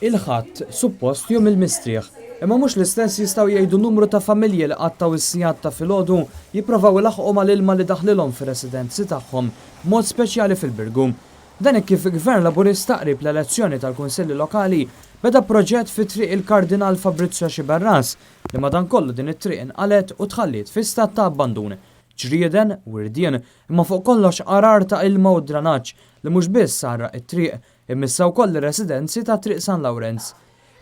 Il-Ħadd, suppost jum il-mistrieħ, imma mhux l-istess jistgħu jgħidu numru ta' familji li qattgħu s-sigħat ta' filgħodu jipprovaw ilaħħqu mal-ilma li daħlilhom fir-residenzi tagħhom, b'mod speċjali fil-Birgu. Dan hekk kif Gvern Laburista qrib l-elezzjoni tal-Kunsilli Lokali beda proġett fi Triq il-Kardinal Fabrizio Sciberras li madankollu din it-triq inqalgħet u tħalliet fi stat ta' abbandun. Ġrieden, wirdien, imma fuq kollox għarar ta' ilma u dranaġġ li mhux biss għarraq it-triq Imma issa wkoll ir-residenzi ta' Triq San Lawrenz.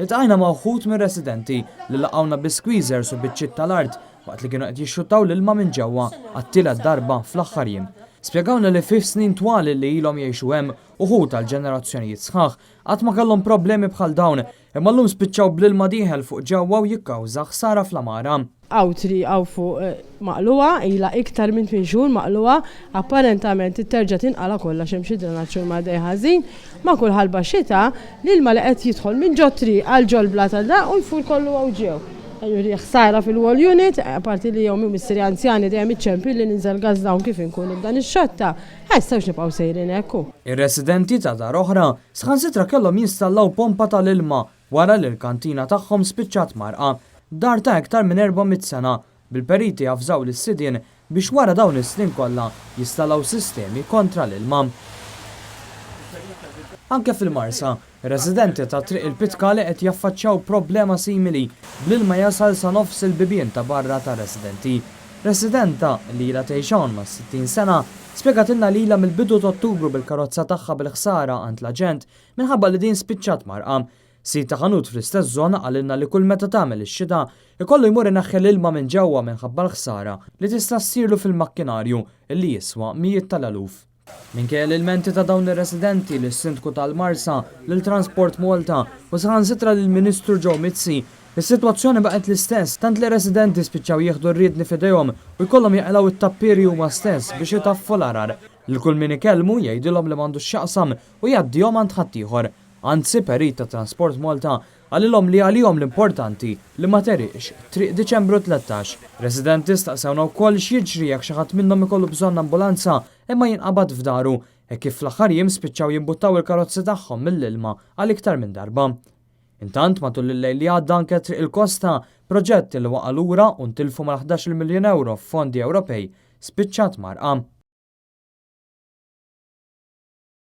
Iltqajna ma' wħud mir-residenti li laqgħuna bi squeezers u biċċiet tal-art waqt li kienu qed jixxuttaw l-ilma minn ġewwa għat-tielet darba fl-aħħar jiem. Spjegawlna li fi snin twal li ilhom jgħixu hemm, uħud għal ġenerazzjonijiet sħaħ, qatt ma kellhom problemi bħal dawn, imma llum spiċċaw bl-ilma dieħel fuq ġewwa u jikkawża ħsara fl-għamara. Hawn triq hawn fuq maqlugħa, ilha iktar minn tmien xhur maqlugħa, apparentament trid terġa' tinqala' kollha għax hemm xi drenaġġ u l-għaddej ħażin. Ma' kull ħalba xita, l-ilma li qed jidħol minn ġot-triq għal ġol-blata da u jfur kollu hawn ġew. Jiġifieri ħsara fil-wall unit, apparti li ommi u missieri anzjani dejjem iċċempilli ninżel gas down kif inkun nibda nixxotta. Ma nistgħux nibqgħu sejrin hekk hu. Ir-residenti ta' dar oħra saħansitra kellhom jinstallaw pompa tal-ilma wara li l-kantina tagħhom spiċċat mgħarrqa, dar ta' iktar minn 400 sena, bil-periti javżaw lis-sidien biex wara dawn is-snin kollha jistallaw sistemi kontra l-ilma. Anke fil-Marsa, residenti ta' Triq il-Pitkali qed jaffaċċjaw problema simili bl-ilma jasal sa nofs il-bibien ta' barra tar-residenti. Residenta, li ilha tgħix hawn mas-60 sena, spjegatilna li ilha mill-bidu t'Ottubru bil-karozza tagħha bil-ħsara għand l-aġent Minħabba li din spiċċat mgħarrqa. Sid ta' ħanut fl-istess żona qalilna li kull meta tagħmel ix-xita, ikollu jmur ineħħi l-ilma minn ġewwa minħabba l-ħsara li tista' ssirlu fil-makkinarju li jiswa mijiet tal-eluf. Minkejja l-ilmenti ta' dawn ir-residenti lis-Sindku tal-Marsa, lil Transport Malta u saħansitra lill-Ministru Joe Mizzi, is-sitwazzjoni baqgħet l-istess tant li r-residenti spiċċaw jieħdu r-riedni f'idejhom u jkollhom jaqilgħu t-tappieri huma stess biex itaffu l-għarar. Lil kull min ikellmu jgħidilhom li m'għandux x'jaqsam u jgħaddihom għand ħaddieħor. Anzi, perit ta' Transport Malta qalilhom li għalihom l-importanti li ma tegħriqx Triq Diċembru 13. Residenti staqsewna wkoll x'jiġri jekk xi ħadd minnhom ikollu bżonn ambulanza imma jinqabad f'daru, hekk kif fl-aħħar jiem spiċċaw jimbuttaw il-karozzi tagħhom mill-ilma għal iktar minn darba. Intant, matul il-lejl li għadda anke Triq il-Kosta, proġett li waqa' lura u ntilfu mal-11-il miljun ewro f'fondi Ewropej, spiċċat mgħarrqa.